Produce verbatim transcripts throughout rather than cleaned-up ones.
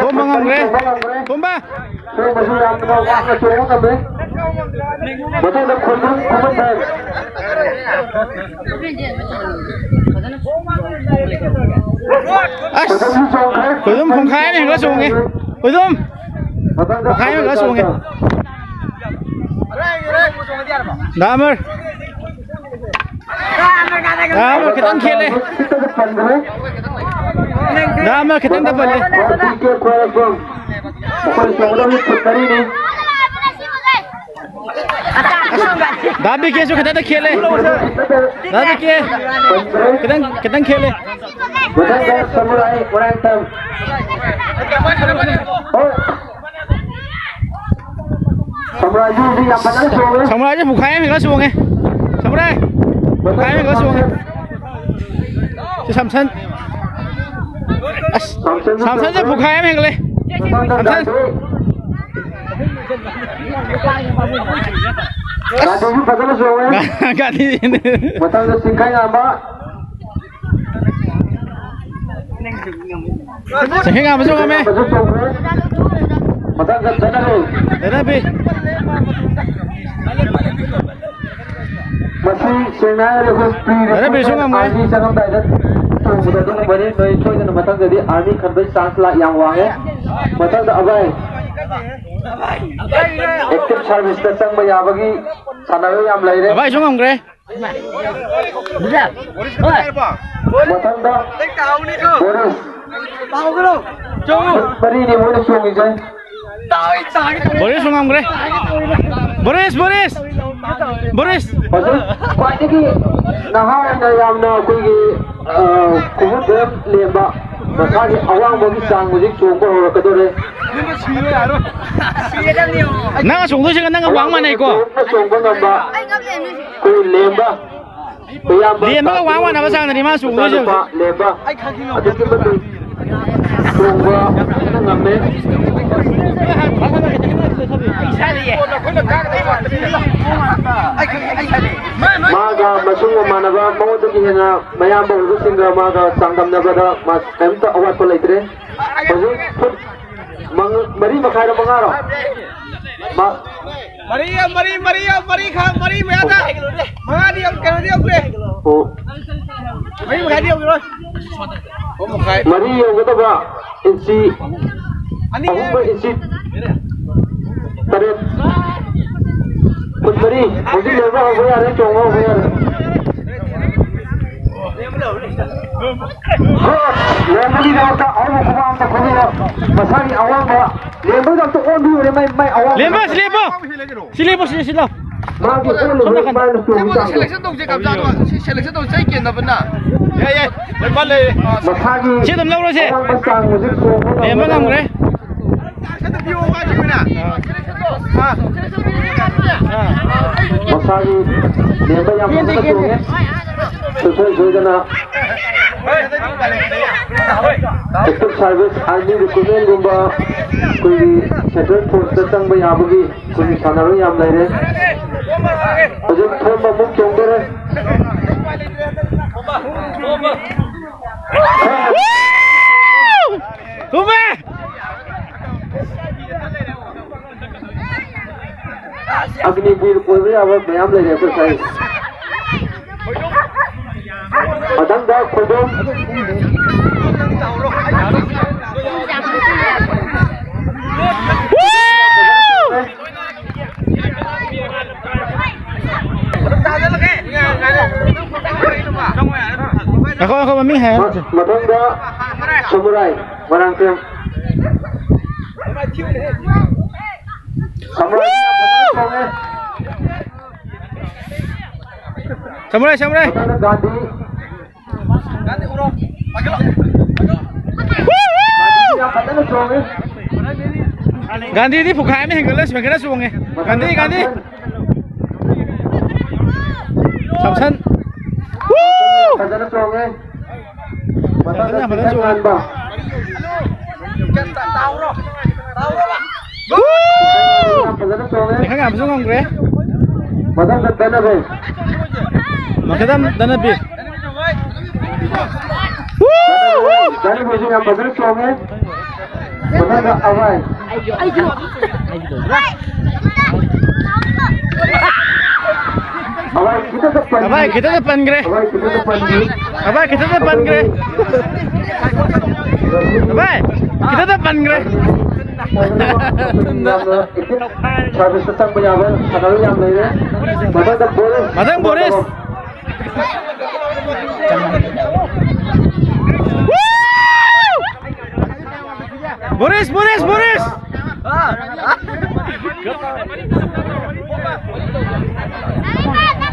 ꯊꯣꯝꯕ ꯉꯝꯈ꯭ꯔꯦ꯫ ꯊꯣꯝꯕ꯫ ꯊꯣꯝꯕꯁꯨ ꯌꯥꯝꯅ ꯋꯥꯡꯅ ꯆꯣꯡꯕ ꯉꯝꯃꯦ꯫ ꯃꯊꯪꯗ ꯈꯣꯏꯗ꯭ꯔꯨꯝ ꯈꯨꯃꯟꯊꯦꯝ꯫ ꯑꯁ! ꯈꯣꯏꯗ꯭ꯔꯨꯝꯁꯨ ꯆꯣꯡꯈ꯭ꯔꯦ꯫ ꯈꯣꯏꯗ꯭ꯔꯨꯝ ꯄꯨꯡꯈꯥꯏ ꯑꯃ ꯍꯦꯟꯒꯠꯂ ꯆꯣꯡꯉꯦ꯫ ꯈꯣꯏꯗ꯭ꯔꯨꯝ! ꯃꯊꯪꯗ ꯄꯨꯡꯈꯥꯏ ꯑꯃ ꯍꯦꯟꯒꯠꯂ ꯆꯣꯡꯉꯦ꯫ ꯗꯥ ꯑꯃꯔ꯫ ꯗꯥ ꯑꯃꯔ ꯈꯤꯇꯪ ꯈꯦꯠꯂꯦ꯫ ꯗꯥ ꯑꯃꯔ ꯈꯤꯇꯪ ꯇꯞꯍꯜꯂꯦ꯫ ꯃꯈꯣꯏ ꯆꯣꯡꯒꯗꯕ ꯐꯨꯠ ꯃꯔꯤꯅꯤ꯫ ꯗꯥ ꯕꯤ ꯀꯦꯁꯨ ꯈꯤꯇꯪ ꯈꯦꯠꯂꯦ꯫ ꯗꯥ ꯕꯤ ꯀꯦ ꯈꯤꯇꯪ, ꯈꯤꯇꯪ ꯈꯦꯠꯂꯦ꯫ ꯃꯊꯪꯗ ꯁꯃꯨꯔꯥꯏ ꯃꯣꯏꯔꯥꯡꯊꯦꯝ꯫ ꯍꯣꯏ꯫ ꯁꯃꯨꯔꯥꯏꯁꯨ ꯍꯧꯖꯤꯛ ꯌꯥꯝ ꯐꯖꯅ ꯆꯣꯡꯉꯦ꯫ ꯁꯃꯨꯔꯥꯏꯁꯦ ꯄꯨꯈꯥꯏ ꯑꯃ ꯍꯦꯟꯒꯠ ꯆꯣꯡꯉꯦ꯫ ꯁꯃꯨꯔꯥꯏ ꯄꯨꯈꯥꯏ ꯑꯃ ꯍꯦꯟꯒꯠ ꯆꯣꯡꯉꯦ꯫ ꯁꯤ ꯁꯝꯁꯟ꯫ ꯑꯁ, ꯁꯝꯁꯟꯁꯨ ꯁꯝꯁꯟꯁꯦ ꯆꯣꯡꯉꯦ꯫ ꯄꯨꯈꯥꯏ ꯑꯃ ꯍꯦꯟꯒꯠꯂꯦ꯫ ꯁꯝꯁꯟ꯫ ꯒꯥꯟꯙꯤꯁꯨ ꯐꯖꯅ ꯆꯣꯡꯉꯦ꯫ ꯒꯥꯟꯙꯤ꯫ ꯃꯊꯪꯗ ꯆꯤꯡꯈꯩꯉꯥꯟꯕ꯫ ꯆꯤꯡꯈꯩꯉꯥꯟꯕꯁꯨ ꯉꯝꯃꯦ꯫ ꯆꯤꯡꯈꯩꯉꯥꯟꯕꯁꯨ ꯆꯣꯡꯈ꯭ꯔꯦ꯫ ꯃꯊꯪꯗ ꯆꯠꯅꯔꯦ꯫ ꯆꯠꯅꯕꯤ꯫ ꯃꯁꯤ ꯁꯦꯡꯅ ꯍꯥꯏꯔꯒꯗꯤ ꯑꯩꯈꯣꯏ pre ꯚꯥꯏꯔꯦꯝꯕꯤꯁꯨ recruitment ꯉꯝꯈ꯭ꯔꯦ꯫ Army ꯆꯪꯉꯝꯗꯥꯏꯗ ꯇꯧꯕꯗ ꯑꯗꯨꯒꯨꯝꯕꯅꯤ꯫ ꯅꯣꯏ ꯁꯣꯏꯗꯅ ꯃꯊꯪꯗꯗꯤ army ꯈꯟꯕꯒꯤ chance ꯂꯥꯛ ꯌꯥꯝ ꯋꯥꯡꯉꯦ꯫ ꯃꯊꯪꯗ ꯑꯚꯥꯏ꯫ Active service ꯇ ꯆꯪꯕ ꯌꯥꯕꯒꯤ ꯁꯥꯟꯅꯔꯣꯏ ꯌꯥꯝ ꯂꯩꯔꯦ꯫ ꯑꯚꯥꯏꯁꯨ ꯉꯝꯈ꯭ꯔꯦ꯫ ꯃꯊꯪꯗ ꯕꯣꯔꯤꯁ꯫ ꯃꯔꯤꯅꯤ ꯃꯣꯏꯅ ꯆꯣꯡꯉꯤꯁꯦ꯫ ꯕꯣꯔꯤꯁꯁꯨ ꯉꯝꯈ꯭ꯔꯦ꯫ ꯕꯣꯔꯤꯁ, ꯕꯣꯔꯤꯁ! ꯕꯣꯔꯤꯁ! ꯍꯧꯖꯤꯛ ꯈ꯭ꯋꯥꯏꯗꯒꯤ ꯅꯍꯥ ꯑꯣꯏꯅ ꯌꯥꯝꯅ ꯑꯩꯈꯣꯏꯒꯤ, ꯑ, ꯈꯨꯃꯨꯛ ꯂꯦꯝꯕ ꯃꯁꯥꯒꯤ ꯑꯋꯥꯡꯕꯒꯤ ꯆꯥꯡ ꯍꯧꯖꯤꯛ ꯆꯣꯡꯕ ꯍꯧꯔꯛꯀꯗꯧꯔꯦ꯫ ꯅꯪ ꯆꯣꯡꯗꯣꯏꯁꯤꯒ ꯅꯪꯒ ꯋꯥꯡ ꯃꯥꯟꯅꯩꯀꯣ? ꯆꯣꯡꯕ ꯉꯝꯕ ꯑꯩꯈꯣꯏ ꯂꯦꯝꯕ꯫ ꯂꯦꯝꯕꯒ ꯋꯥꯡ ꯃꯥꯟꯅꯕ ꯆꯥꯡꯗꯅꯤ ꯃꯥ ꯆꯣꯡꯗꯣꯏꯁꯦ ꯍꯧꯖꯤꯛ꯫ ꯂꯦꯝꯕ꯫ ꯑꯗꯨꯛꯀꯤ ꯃꯇꯤꯛ ꯊꯣꯡꯕ ꯉꯝꯃꯦ꯫ ꯃꯥꯒ ꯃꯁꯨꯡ ꯃꯃꯥꯟꯅꯕ ꯃꯉꯣꯟꯗꯒꯤ ꯍꯦꯟꯅ ꯃꯌꯥꯝꯕ ꯑꯣꯏꯕꯁꯤꯡꯒ ꯃꯥꯒ ꯆꯥꯡꯗꯝꯅꯕꯗ ꯃꯥ ꯀꯔꯤꯝꯇ ꯑꯋꯥꯠꯄ ꯂꯩꯇ꯭ꯔꯦ꯫ ꯍꯧꯖꯤꯛ ꯐꯨꯠ ꯃꯉꯥ, ꯃꯔꯤ ꯃꯈꯥꯏꯔ ꯃꯉꯥꯔꯣ? ꯃꯥ ꯃꯔꯤ, ꯃꯔꯤ, ꯃꯔꯤ, ꯃꯔꯤ ꯈꯥ-, ꯃꯔꯤ ꯃꯌꯥꯗ꯫ ꯃꯉꯥꯗꯤ ꯌꯧ-, ꯀꯩꯅꯣꯗꯤ ꯌꯧꯗ꯭ꯔꯦ꯫ ꯑꯣ꯫ ꯃꯔꯤ ꯃꯈꯥꯏꯗꯤ ꯌꯧꯈꯤꯔꯣꯏ꯫ ꯃꯔꯤ ꯌꯧꯒꯗꯕ ꯏꯟꯆꯤ ꯑꯅꯤ ꯑꯍꯨꯝꯒ ꯏꯟꯆꯤ ꯇꯔꯦꯠ꯫ ꯐꯨꯠ ꯃꯔꯤ꯫ ꯍꯧꯖꯤꯛ ꯂꯦꯡꯕ ꯍꯧꯕ ꯌꯥꯔꯦ, ꯆꯣꯡꯕ ꯍꯧꯕ ꯌꯥꯔꯦ꯫ ꯂꯦꯡꯕꯒꯤꯗꯃꯛꯇ ꯑꯍꯧꯕ ꯈꯨꯕꯥꯛ ꯑꯝꯇ ꯈꯨꯕꯤꯌꯨ꯫ ꯃꯁꯥꯒꯤ ꯑꯋꯥꯡꯕ ꯂꯦꯡꯕꯒꯤꯗꯃꯛꯇ ꯑꯣꯟꯕꯤꯌꯨꯅꯦ, ꯃꯥꯏ, ꯃꯥꯏ ꯑꯋꯥꯡꯕ꯫ ꯂꯦꯝꯕ, ꯁꯤ ꯂꯦꯝꯕ꯫ ꯁꯤ ꯂꯦꯞꯄꯣ, ꯁꯤ, ꯁꯤ ꯂꯥꯎ꯫ ꯃꯥꯒꯤ ꯁꯣꯝ ꯅꯥꯀꯟꯗ꯫ ꯁꯤ ꯁꯦꯂꯦꯛꯁꯟ ꯇꯧꯁꯦ, ꯀꯝꯖꯥꯗꯣ꯫ ꯁꯤ ꯁꯦꯂꯦꯛꯁꯟ ꯇꯧꯁꯦ, ꯆꯩ ꯀꯦꯟꯅꯕꯅ꯫ ꯌꯥꯏ, ꯌꯥꯏ, ꯂꯣꯏ ꯄꯥꯜꯂꯦ꯫ ꯃꯁꯥꯒꯤ ꯁꯤ ꯑꯗꯨꯝ ꯂꯧꯔꯁꯦ꯫ ꯑꯋꯥꯡꯕ ꯆꯥꯡ ꯍꯧꯖꯤꯛ ꯆꯣꯡꯕ ꯂꯦꯝꯕ ꯉꯝꯃꯔꯣꯏ꯫ ꯉꯝꯈ꯭ꯔꯦ꯫ ꯑꯥ꯫ ꯃꯁꯥꯒꯤ ꯂꯦꯝꯕ ꯌꯥꯝ ꯀꯦꯟꯗꯦ, ꯐꯖꯅ ꯀꯦꯟꯗꯦ꯫ ꯆꯣꯡꯉꯦ꯫ ꯁꯨꯡꯁꯣꯏ ꯁꯣꯏꯗꯅ ꯑꯦꯛꯇꯤꯚ ꯁꯥꯔꯚꯤꯁ ꯑꯥꯔꯃꯤ ꯔꯤꯀ꯭ꯔꯨꯠꯃꯦꯟꯒꯨꯝꯕ ꯑꯩꯈꯣꯏꯒꯤ ꯁꯦꯟꯇ꯭ꯔꯦꯜ ꯐꯣꯔꯁꯇ ꯆꯪꯕ ꯌꯥꯕꯒꯤ ꯑꯩꯈꯣꯏꯒꯤ ꯁꯥꯟꯅꯔꯣꯏ ꯌꯥꯝ ꯂꯩꯔꯦ꯫ ꯍꯧꯖꯤꯛ ꯊꯣꯝꯕ ꯑꯃꯨꯛ ꯆꯣꯡꯗꯣꯔꯦ꯫ ꯊꯨꯝꯃꯦ! ꯑꯒꯅꯤꯕꯤꯔ ꯑꯣꯏꯕ ꯌꯥꯕ ꯃꯌꯥꯝ ꯂꯩꯔꯦ ꯑꯩꯈꯣꯏ ꯁ꯭ꯋꯥꯏ꯫ ꯃꯊꯪꯗ ꯈꯣꯏꯗꯣꯝ꯫ ꯉꯥꯏꯈꯣ, ꯉꯥꯏꯈꯣ, ꯃꯃꯤꯡ ꯍꯥꯏꯔꯣ꯫ ꯃꯊꯪꯗ ꯁꯃꯨꯔꯥꯏ, ꯃꯣꯏꯔꯥꯡꯊꯦꯝ꯫ ꯁꯃꯨꯔꯥꯏ ꯐꯖꯅ ꯆꯣꯡꯉꯦ꯫ ꯁꯃꯨꯔꯥꯏ, ꯁꯃꯨꯔꯥꯏ꯫ ꯃꯊꯪꯗ ꯒꯥꯟꯙꯤ꯫ ꯒꯥꯟꯙꯤ ꯌꯥꯝ ꯐꯖꯅ ꯆꯣꯡꯉꯦ꯫ ꯒꯥꯟꯙꯤꯗꯤ ꯄꯨꯈꯥꯏ ꯑꯃ ꯍꯦꯟꯒꯠꯂ ꯁꯨꯃꯥꯏꯅ ꯆꯣꯡꯉꯦ꯫ ꯒꯥꯟꯙꯤ, ꯒꯥꯟꯙꯤ꯫ ꯁꯝꯁꯟ꯫ ꯐꯖꯅ ꯆꯣꯡꯉꯦ꯫ ꯃꯊꯪꯗ ꯐꯖꯅ ꯆꯣꯡꯉꯦ꯫ ꯆꯤꯡꯈꯠ ꯉꯥꯟꯕ꯫ ꯌꯥꯝ ꯐꯖꯅ ꯆꯣꯡꯉꯦ꯫ ꯃꯊꯪ ꯌꯥꯝꯁꯨ ꯉꯝꯈ꯭ꯔꯦ꯫ ꯃꯊꯪꯗ ꯗꯅꯕꯤꯔ꯫ ꯃꯊꯪ ꯗꯅꯕꯤꯔ꯫ ꯗꯅꯕꯤꯔꯁꯨ ꯌꯥꯝ ꯐꯖꯅ ꯆꯣꯡꯉꯦ꯫ ꯃꯊꯪꯗ ꯑꯚꯥꯏ꯫ ꯑꯚꯥꯏ ꯈꯤꯇꯪ ꯈꯛ ꯄꯟꯕꯤ꯫ ꯑꯚꯥꯏ ꯈꯤꯇꯪ ꯈꯛ ꯄꯟꯈ꯭ꯔꯦ꯫ ꯑꯚꯥꯏ ꯈꯤꯇꯪ ꯈꯛ ꯄꯟꯕꯤ꯫ ꯑꯚꯥꯏ ꯈꯤꯇꯪ ꯈꯛ ꯄꯟꯈ꯭ꯔꯦ꯫ ꯑꯚꯥꯏ ꯈꯤꯇꯪ ꯈꯛ ꯄꯟꯈ꯭ꯔꯦ꯫ ꯌꯥꯝꯅ ꯁꯥꯔꯚꯤꯁꯇ ꯆꯪꯕ ꯌꯥꯕ ꯁꯥꯟꯅꯔꯣꯏ ꯌꯥꯝ ꯂꯩꯔꯦ꯫ ꯃꯊꯪꯗ ꯕꯣꯔꯤꯁ꯫ ꯃꯊꯪ ꯕꯣꯔꯤꯁ꯫ ꯕꯣꯔꯤꯁ, ꯕꯣꯔꯤꯁ, ꯕꯣꯔꯤꯁ!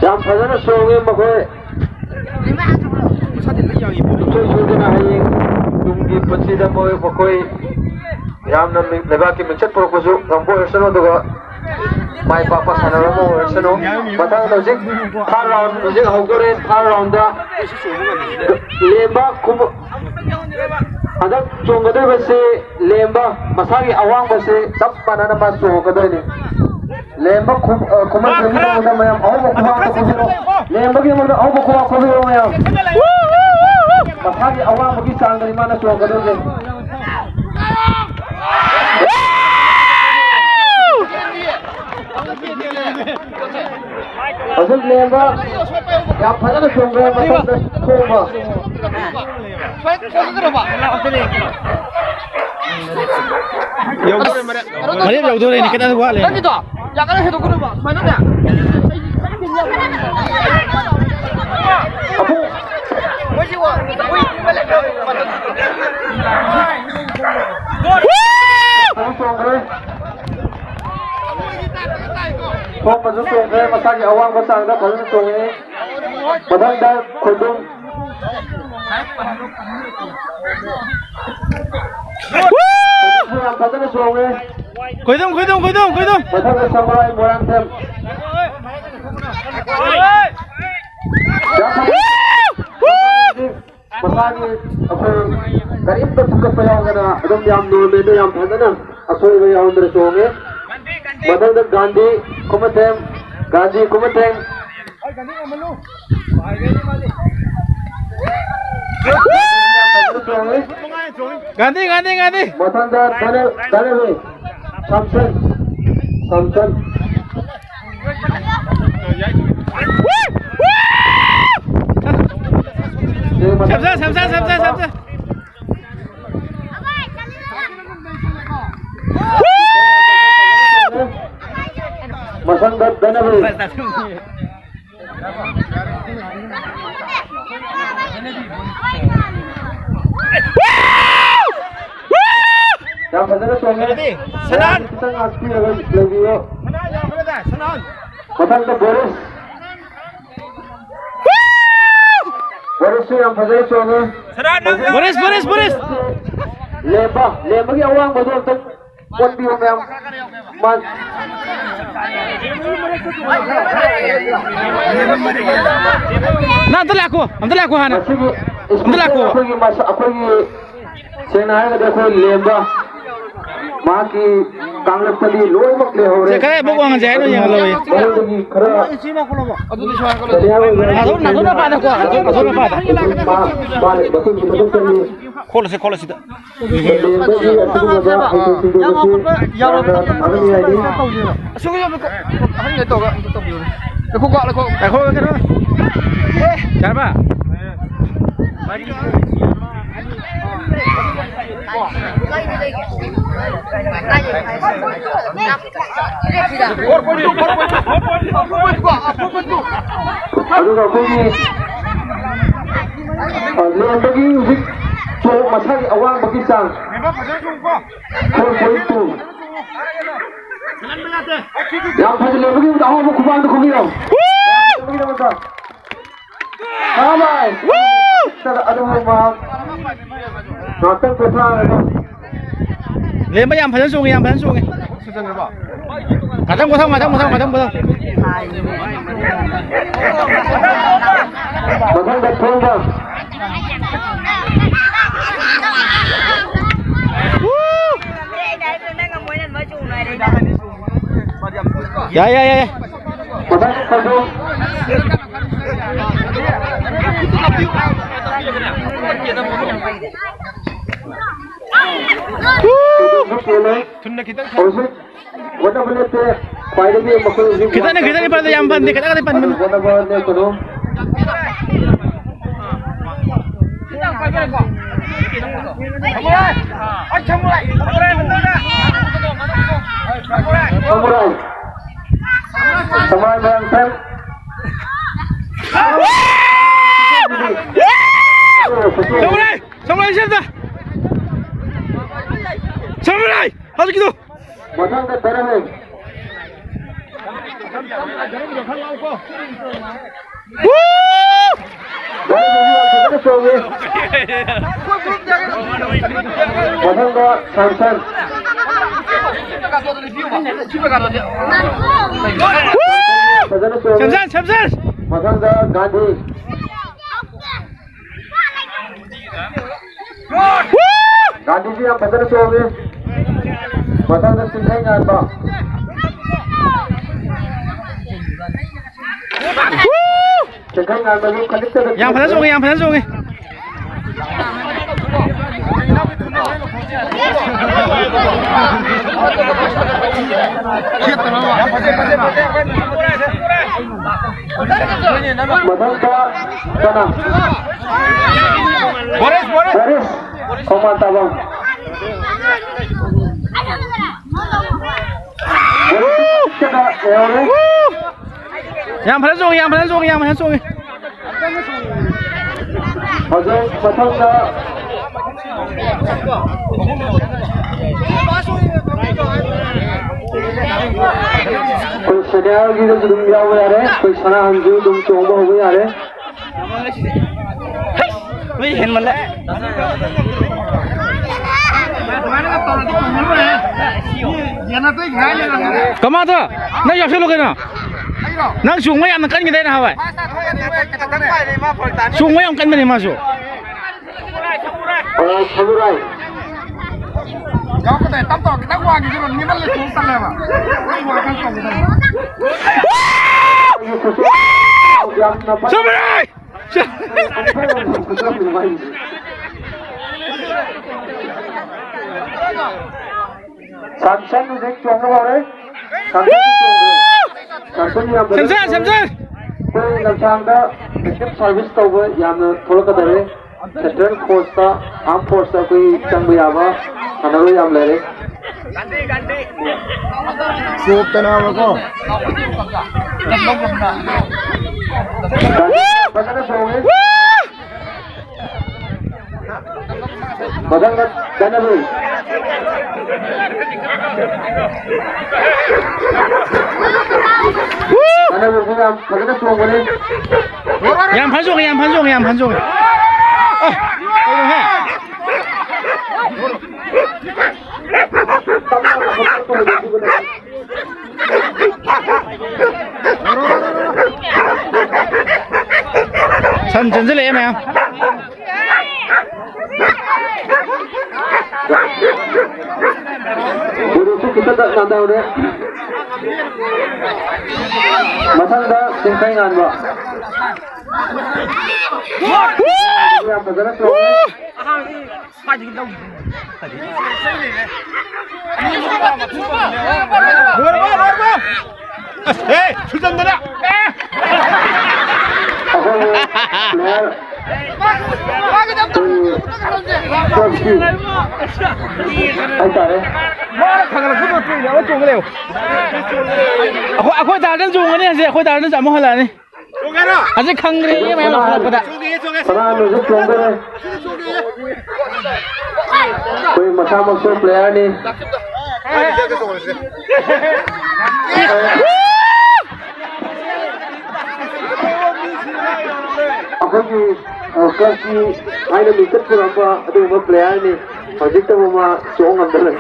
ꯌꯥꯝ ꯐꯖꯅ ꯆꯣꯡꯉꯦ ꯃꯈꯣꯏ꯫ ꯁꯨꯡꯁꯣꯏ ꯁꯣꯏꯗꯅ ꯍꯌꯦꯡ ꯇꯨꯡꯒꯤ ꯄꯨꯟꯁꯤꯗ ꯃꯣꯏ, ꯃꯈꯣꯏ ꯌꯥꯝꯅ ꯃꯤ-, ꯂꯩꯕꯥꯛꯀꯤ ꯃꯤꯡꯆꯠ ꯄꯨꯔꯛꯄꯁꯨ ꯉꯝꯕ ꯑꯣꯏꯔꯁꯅꯨ, ꯑꯗꯨꯒ ꯃꯥꯏ ꯄꯥꯛꯄ ꯁꯥꯟꯅꯕ ꯑꯃ ꯑꯣꯏꯔꯁꯅꯨ꯫ ꯃꯊꯪꯗ ꯍꯧꯖꯤꯛ ꯊꯥꯔꯠ ꯔꯥꯎꯟ ꯍꯧꯖꯤꯛ ꯍꯧꯗꯣꯔꯦ꯫ ꯊꯥꯔꯠ ꯔꯥꯎꯟꯗ ꯂꯦꯝꯕ ꯈꯨꯝ-, ꯍꯟꯗꯛ ꯆꯣꯡꯒꯗꯧꯔꯤꯕꯁꯤ ꯂꯦꯝꯕ ꯃꯁꯥꯒꯤ ꯑꯋꯥꯡꯕꯁꯤ ꯆꯞ ꯃꯥꯟꯅꯅ ꯃꯥ ꯆꯣꯡꯉꯛꯀꯗꯣꯏꯅꯤ꯫ ꯂꯦꯝꯕ ꯈꯨ-, ꯑ, ꯈꯨꯃꯟ ꯊꯣꯏꯕꯤ ꯃꯉꯣꯟꯗ ꯃꯌꯥꯝ ꯑꯍꯧꯕ ꯈꯨꯕꯥꯛꯇ ꯈꯨꯕꯤꯔꯣ꯫ ꯂꯦꯝꯕꯒꯤ ꯃꯉꯣꯟꯗ ꯑꯍꯧꯕ ꯈꯨꯕꯥꯛ ꯈꯨꯕꯤꯔꯣ ꯃꯌꯥꯝ꯫ ꯃꯁꯥꯒꯤ ꯑꯋꯥꯡꯕꯒꯤ ꯆꯥꯡꯗꯅꯤ ꯃꯥꯅ ꯆꯣꯡꯒꯗꯣꯏꯁꯦ꯫ ꯍꯧꯖꯤꯛ ꯂꯦꯝꯕ ꯌꯥꯝ ꯐꯖꯅ ꯆꯣꯡꯈ꯭ꯔꯦ ꯃꯊꯪꯗ ꯈꯣꯡꯕ꯫ ꯃꯔꯦꯞ ꯌꯧꯗꯣꯔꯦꯅꯦ, ꯈꯤꯇꯪ ꯋꯥꯠꯂꯦ꯫ ꯅꯪꯒꯤꯗꯣ ꯌꯥꯝ ꯀꯟꯅ ꯍꯦꯟꯗꯣꯛꯀꯅꯨꯕ, ꯁꯨꯃꯥꯏꯅꯅꯦ꯫ ꯑꯕꯨꯡ꯫ ꯐꯖꯅ ꯆꯣꯡꯈ꯭ꯔꯦ꯫ ꯈꯣꯡꯕꯁꯨ ꯆꯣꯡꯈ꯭ꯔꯦ, ꯃꯁꯥꯒꯤ ꯑꯋꯥꯡꯕ ꯆꯥꯡꯗ ꯐꯖꯅ ꯆꯣꯡꯉꯤ꯫ ꯃꯊꯪꯗ ꯈꯣꯏꯗꯨꯝ꯫ ꯌꯥꯝ ꯐꯖꯅ ꯆꯣꯡꯉꯦ꯫ ꯈꯣꯏꯗꯨꯝ, ꯈꯣꯏꯗꯨꯝ, ꯈꯣꯏꯗꯨꯝ, ꯈꯣꯏꯗꯨꯝ꯫ ꯃꯊꯪꯗ ꯁꯃꯨꯔꯥꯏ ꯃꯣꯏꯔꯥꯡꯊꯦꯝ꯫ ꯌꯥꯝ ꯐꯖꯅ ꯃꯁꯥꯒꯤ ꯑꯩꯈꯣꯏ ꯀꯔꯤꯝꯇ ꯊꯨꯡꯒꯠꯄ ꯌꯥꯎꯗꯅ ꯑꯗꯨꯝ ꯌꯥꯝ ꯅꯣꯔꯃꯦꯜꯗ ꯌꯥꯝ ꯐꯖꯅ ꯑꯁꯣꯏꯕ ꯌꯥꯎꯗꯅ ꯆꯣꯡꯉꯦ꯫ ꯃꯊꯪꯗ ꯒꯥꯟꯙꯤ ꯈꯨꯃꯟꯊꯦꯝ, ꯒꯥꯟꯙꯤ ꯈꯨꯃꯟꯊꯦꯝ꯫ ꯒꯥꯟꯙꯤ, ꯒꯥꯟꯙꯤ, ꯒꯥꯟꯙꯤ꯫ ꯃꯊꯪꯗ ꯙꯅ-, ꯙꯅꯕꯤ꯫ ꯁꯥꯝꯁꯟ, ꯁꯥꯝꯁꯟ꯫ ꯁꯦꯝꯁꯟ, ꯁꯦꯝꯁꯟ, ꯁꯦꯝꯁꯟ, ꯁꯦꯝꯁꯟ꯫ ꯃꯊꯪꯗ ꯙꯅꯕꯤ꯫ ꯌꯥꯝ ꯐꯖꯅ ꯆꯣꯡꯉꯦ꯫ ꯁꯅꯥꯟ! ꯈꯤꯇꯪ ꯉꯥꯛꯄꯤꯔꯒ ꯂꯩꯕꯤꯌꯨ꯫ ꯃꯊꯪꯗ ꯕꯣꯔꯤꯁ꯫ ꯕꯣꯔꯤꯁꯁꯨ ꯌꯥꯝ ꯐꯖꯅ ꯆꯣꯡꯉꯦ꯫ ꯕꯣꯔꯤꯁ, ꯕꯣꯔꯤꯁ, ꯕꯣꯔꯤꯁ! ꯂꯦꯝꯕ, ꯂꯦꯝꯕꯒꯤ ꯑꯋꯥꯡꯕꯗꯣ ꯑꯝꯇꯪ ꯀꯣꯟꯕꯤꯌꯨ ꯃꯌꯥꯝ꯫ ꯃꯥ-, ꯅꯪ ꯑꯝꯇ ꯂꯥꯛꯈꯣ, ꯑꯝꯇ ꯂꯥꯛꯈꯣ ꯍꯥꯟꯅ꯫ ꯃꯁꯤꯒꯤ ꯑꯝꯇ ꯂꯥꯛꯈꯣ꯫ ꯑꯩꯈꯣꯏꯒꯤ ꯃꯁ-, ꯑꯩꯈꯣꯏꯒꯤ ꯁꯦꯡꯅ ꯍꯥꯏꯔꯒꯗꯤ ꯑꯩꯈꯣꯏ ꯂꯦꯝꯕ ꯃꯍꯥꯛꯀꯤ ꯀꯥꯡꯂꯨꯞꯇꯗꯤ ꯂꯣꯏꯅꯃꯛ ꯂꯩꯍꯧꯔꯦ꯫ ꯁꯦ, ꯀꯗꯥꯏ ꯕꯨꯛ ꯋꯥꯡꯍꯟꯁꯦ ꯍꯥꯏꯅꯣ ꯌꯦꯡꯍꯜꯂꯣ꯫ ꯃꯉꯣꯟꯗꯒꯤ ꯈꯔ ꯑꯗꯨꯗꯤ ꯁꯨꯃꯥꯏꯅ ꯀꯩꯅꯣ ꯌꯥꯎꯔꯣꯏ꯫ ꯅꯥꯊꯣꯛ, ꯅꯥꯊꯣꯛ ꯅꯄꯥꯗꯀꯣ, ꯅꯥꯊꯣꯛ, ꯅꯥꯊꯣꯛ ꯅꯄꯥꯗ꯫ ꯃꯥ, ꯃꯥꯅ ꯃꯇꯨꯡꯒꯤ ꯃꯇꯨꯡ ꯆꯪꯉꯤ꯫ ꯈꯣꯠꯂꯁꯦ, ꯈꯣꯠꯂꯁꯤꯗ꯫ ꯂꯦꯝꯕꯒꯤ ꯑꯁꯤꯒꯨꯝꯂꯕ ꯍꯩꯊꯣꯏ ꯁꯤꯡꯊꯣꯏꯕꯁꯤ ꯌꯥꯝꯅ ꯊꯥꯒꯠꯅꯤꯡꯉꯥꯏꯅꯤ꯫ ꯑꯁꯨꯛ ꯌꯥꯝꯅ ꯑꯍꯟꯒ ꯇꯧꯔꯒ ꯑꯝꯇ ꯇꯧꯕꯤꯌꯨꯅꯦ꯫ ꯉꯥꯏꯈꯣꯀꯣ, ꯉꯥꯏꯈꯣ꯫ ꯉꯥꯏꯈꯣ, ꯀꯩꯅꯣ꯫ ꯌꯥꯔꯕ? ꯑꯗꯨꯒ ꯑꯩꯈꯣꯏꯒꯤ, ꯑ, ꯂꯦꯝꯕꯒꯤ ꯍꯧꯖꯤꯛ ꯆꯣꯡ ꯃꯁꯥꯒꯤ ꯑꯋꯥꯡꯕꯒꯤ ꯆꯥꯡ four point two꯫ ꯌꯥꯝ ꯐꯖ ꯂꯦꯝꯕꯒꯤ ꯑꯍꯥꯟꯕ ꯈꯨꯕꯥꯡꯗ ꯈꯨꯝꯕꯤꯔꯣ꯫ ꯂꯦꯝꯕꯒꯤꯗꯃꯛꯇ꯫ ꯀꯔꯝꯍꯥꯏ? ꯑꯗꯨꯕꯨ ꯃꯍꯥꯛ ꯉꯥꯛꯇꯪ ꯄꯣꯊꯥꯔꯒ ꯂꯦꯝꯕ ꯌꯥꯝ ꯐꯖꯅ ꯆꯣꯡꯉꯤ, ꯌꯥꯝ ꯐꯖꯅ ꯆꯣꯡꯉꯤ꯫ ꯉꯥꯛꯇꯪ ꯄꯣꯊꯥꯎ, ꯉꯥꯛꯇꯪ ꯄꯣꯊꯥꯎ, ꯉꯥꯛꯇꯪ ꯄꯣꯊꯥꯎ꯫ ꯃꯊꯪꯗ ꯊꯣꯡꯕ꯫ ꯌꯥꯏ, ꯌꯥꯏ, ꯌꯥꯏ, ꯌꯥꯏ꯫ ꯊꯨꯟꯗ ꯈꯤꯇꯪ ꯊꯝ-, ꯍꯧꯖꯤꯛ ꯍꯣꯠꯅꯕ ꯂꯦꯞꯇꯦ꯫ ꯈ꯭ꯋꯥꯏꯗꯒꯤ ꯃꯈꯣꯏ ꯍꯧꯖꯤꯛ ꯈꯤꯇꯪꯅꯦ, ꯈꯤꯇꯪꯅꯦ ꯄꯟꯗꯦ, ꯌꯥꯝ ꯄꯟꯗꯦ, ꯈꯤꯇꯪ ꯈꯤꯇꯪ ꯄꯟꯕꯅꯦ꯫ ꯍꯣꯠꯅꯕ ꯂꯦꯞꯀꯅꯨ꯫ ꯁꯃꯨꯔꯥꯏ꯫ ꯁꯃꯨꯔꯥꯏ ꯃꯌꯥꯝ ꯐꯦꯟ꯫ ꯁꯃꯨꯔꯥꯏ! ꯁꯃꯨꯔꯥꯏ ꯁꯦꯝꯗ! ꯁꯃꯨꯔꯥꯏ! ꯍꯧꯖꯤꯛꯀꯤꯗꯣ! ꯃꯊꯪꯗ ꯙꯔꯃꯦꯟ꯫ ꯋꯨ! ꯙꯔꯃꯦꯟ ꯐꯖꯅ ꯆꯣꯡꯉꯤ꯫ ꯃꯊꯪꯗ ꯁꯥꯝꯁꯟ꯫ ꯐꯖꯅ ꯆꯣꯡꯉꯤ꯫ ꯁꯦꯝꯁꯟ, ꯁꯦꯝꯁꯟ! ꯃꯊꯪꯗ ꯒꯥꯟꯙꯤ꯫ ꯒꯥꯟꯙꯤꯁꯤ ꯌꯥꯝ ꯐꯖꯅ ꯆꯣꯡꯉꯤ꯫ ꯃꯊꯪꯗ ꯆꯤꯡꯈꯩ ꯉꯥꯟꯕ꯫ ꯆꯤꯡꯈꯩ ꯉꯥꯟꯕꯁꯨ ꯈꯖꯤꯛꯇꯗ ꯌꯥꯝ ꯐꯖꯅ ꯆꯣꯡꯉꯤ, ꯌꯥꯝ ꯐꯖꯅ ꯆꯣꯡꯉꯤ꯫ ꯃꯊꯪꯗ ꯀꯅꯥ? ꯕꯣꯔꯤꯁ, ꯕꯣꯔꯤꯁ꯫ ꯕꯣꯔꯤꯁ, ꯈꯣꯡꯕꯥꯟ ꯇꯥꯕꯝ꯫ ꯕꯣꯔꯤꯁ ꯀꯅꯥ ꯂꯩꯍꯧꯔꯦ? ꯌꯥꯝ ꯐꯖꯅ ꯆꯣꯡꯉꯤ, ꯌꯥꯝ ꯐꯖꯅ ꯆꯣꯡꯉꯤ, ꯌꯥꯝ ꯐꯖꯅ ꯆꯣꯡꯉꯤ꯫ ꯍꯧꯖꯤꯛ ꯃꯊꯪꯗ ꯑꯩꯈꯣꯏ ꯁꯦꯅꯤꯌꯔꯒꯤꯗꯁꯨ ꯑꯗꯨꯝ ꯌꯥꯎꯕ ꯌꯥꯔꯦ꯫ ꯑꯩꯈꯣꯏ ꯁꯅꯥꯍꯟꯁꯨ ꯑꯗꯨꯝ ꯆꯣꯡꯕ ꯍꯧꯕ ꯌꯥꯔꯦ꯫ ꯃꯤ ꯍꯦꯟꯃꯜꯂꯦ꯫ ꯀꯃꯥꯗ ꯅꯪ ꯌꯥꯎꯁꯜꯂꯨ ꯀꯩꯅꯣ꯫ ꯅꯪ ꯆꯣꯡꯕ ꯌꯥꯝꯅ ꯀꯟꯈꯤꯗꯥꯏ ꯅꯍꯥꯟꯋꯥꯏ? ꯆꯣꯡꯕ ꯌꯥꯝ ꯀꯟꯕꯅꯦ ꯃꯥꯁꯨ꯫ ꯑ, ꯁꯃꯨꯔꯥꯏ꯫ ꯌꯥꯎꯔꯛꯀꯗꯣꯏ ꯇꯞ ꯇꯧꯔ ꯈꯤꯇꯪ ꯋꯥꯡꯒꯤꯁꯤꯔꯣ? ꯅꯦꯝꯃꯜꯂꯦ, ꯇꯣꯡ ꯇꯜꯂꯦꯕ꯫ ꯑꯩ ꯋꯥꯡ ꯈꯔ ꯇꯧꯒꯦ ꯇꯧꯕ꯫ ꯌꯥꯝꯅ ꯐꯖ- ꯁꯨꯃꯔꯥꯏ! ꯁꯥꯝꯁꯟ ꯍꯧꯖꯤꯛ ꯆꯣꯡꯕ ꯍꯧꯔꯦ꯫ ꯁꯥꯝꯁꯟ ꯆꯣꯡꯈ꯭ꯔꯦ꯫ ꯁꯥꯝꯁꯟ ꯌꯥꯝ ꯐꯖꯅ ꯁꯦꯝꯖꯔ, ꯁꯦꯝꯖꯔ! ꯑꯩꯈꯣꯏ ꯂꯝꯁꯥꯡꯗ active service ꯇꯧꯕ ꯌꯥꯝꯅ ꯊꯣꯛꯂꯛꯀꯗꯧꯔꯦ꯫ Central force ꯇ, armed force ꯇ ꯑꯩꯈꯣꯏ ꯆꯪꯕ ꯌꯥꯕ ꯁꯥꯟꯅꯔꯣꯏ ꯌꯥꯝ ꯂꯩꯔꯦ꯫ ꯆꯣꯞꯇꯅꯕꯀꯣ꯫ ꯐꯖꯅ ꯆꯣꯡꯉꯤ꯫ ꯃꯊꯪꯗ ꯆꯠꯅꯕꯤ꯫ ꯆꯠꯅꯕꯤꯁꯨ ꯌꯥꯝ ꯐꯖꯅ ꯆꯣꯡꯕꯅꯤ꯫ ꯌꯥꯝ ꯐꯖ ꯆꯣꯡꯉꯦ, ꯌꯥꯝ ꯐꯖ ꯆꯣꯡꯉꯦ, ꯌꯥꯝ ꯐꯖ ꯆꯣꯡꯉꯦ꯫ ꯑꯦ, ꯀꯩꯅꯣꯍꯦ? ꯁꯟ ꯆꯦꯟꯁꯤꯜꯂꯛꯑꯦ ꯃꯌꯥꯝ꯫ ꯒꯨꯔꯨꯁꯨ ꯈꯤꯇꯪ ꯅꯥꯟꯊꯍꯧꯔꯦ꯫ ꯃꯊꯪꯗ ꯆꯤꯡꯈꯩ ꯉꯥꯟꯕ꯫ ꯌꯥꯝ ꯐꯖꯅ ꯆꯣꯡꯉꯦ꯫ ꯂꯣꯏꯔꯕꯣ, ꯂꯣꯏꯔꯕꯣ? ꯑꯁ, ꯍꯦ, ꯁꯨꯆꯟꯗꯅ! ꯑꯦ! ꯑꯩꯈꯣꯏꯒꯤ player club ꯀꯤ ꯍꯥꯏꯇꯥꯔꯦ꯫ ꯃꯥꯅ ꯊꯥꯡꯒꯠꯂꯛꯄ ꯃꯇꯨꯡ ꯏꯟꯅ ꯑꯃ ꯆꯣꯡꯉ ꯂꯩꯌꯣ꯫ ꯑꯩꯈꯣꯏ, ꯑꯩꯈꯣꯏ ꯗꯥꯗꯅ ꯆꯣꯡꯉꯅꯤ ꯍꯧꯖꯤꯛ, ꯑꯩꯈꯣꯏ ꯗꯥꯗꯅ ꯑꯃꯨꯛ ꯍꯜꯂꯛꯑꯅꯤ꯫ ꯍꯧꯖꯤꯛ ꯈꯪꯗ꯭ꯔꯦꯌꯦ ꯃꯌꯥꯝ ꯂꯧꯈꯠꯂꯛꯄꯗ꯫ ꯀꯅꯥꯅꯣꯁꯨ ꯆꯣꯡꯗꯣꯔꯦ꯫ ꯑꯩꯈꯣꯏ ꯃꯁꯥꯃꯛꯁꯨ player ꯅꯤ꯫ ꯑꯩꯈꯣꯏꯒꯤ, ꯑ, club ꯀꯤ ꯍꯥꯏꯅ ꯃꯤꯡꯆꯠ ꯄꯨꯔꯛꯄ ꯑꯗꯨꯒꯨꯝꯕ player ꯅꯤ꯫ ꯍꯧꯖꯤꯛꯇꯕꯨ ꯃꯥ ꯆꯣꯡ ꯉꯝꯗ ꯂꯩ꯫